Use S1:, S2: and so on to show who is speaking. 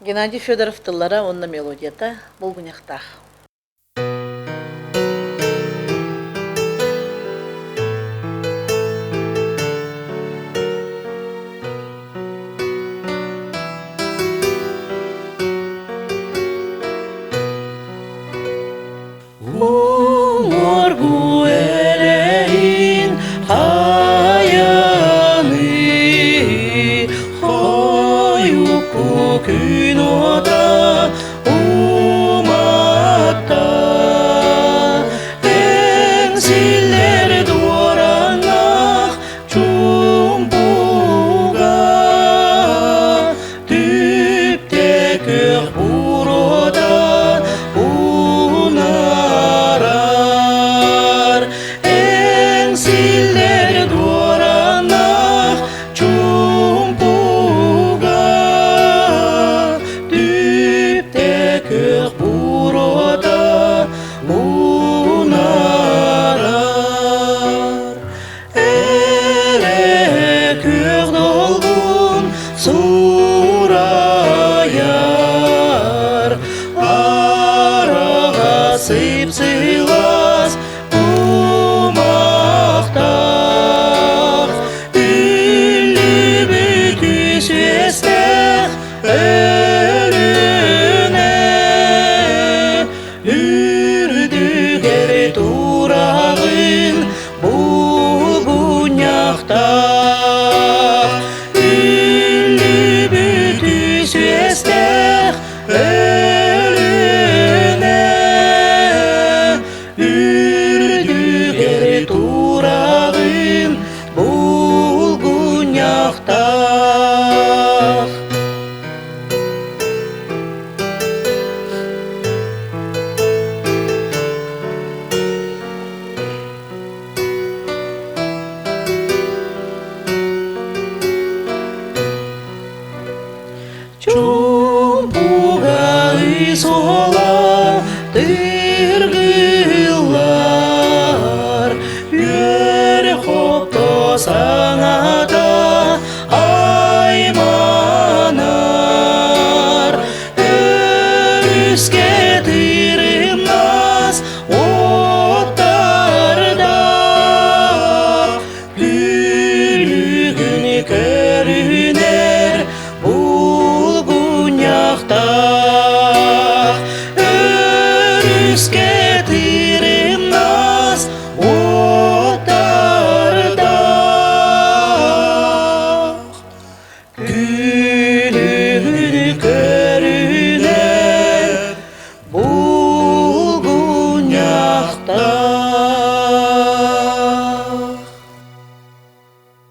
S1: Геннадий Федоров тыллара уонна мелодията булгуньахтаах. Уҥуоргу эрэйин хайаны хойукку күн уота уматта Эҥсиллэр дуораҥнаах чуумпуга Түптэ күөх буруота унаарар, эҥсиллэр дуорааннаах чуумпуга. Түптэ күөх буруота унаарар. Эрэ күөх долгун сурайар, араҕа сып-сылаас кумахтаах, үллүбүт үс-үөстээх өлүнэ үрдүгэр тураҕын булгунньахтаах үллүбүт үс-үөстээх өлүнэ үрдүгэр тураҕын булгунньахтаах. Чуумпуга ый суола тыаһаата.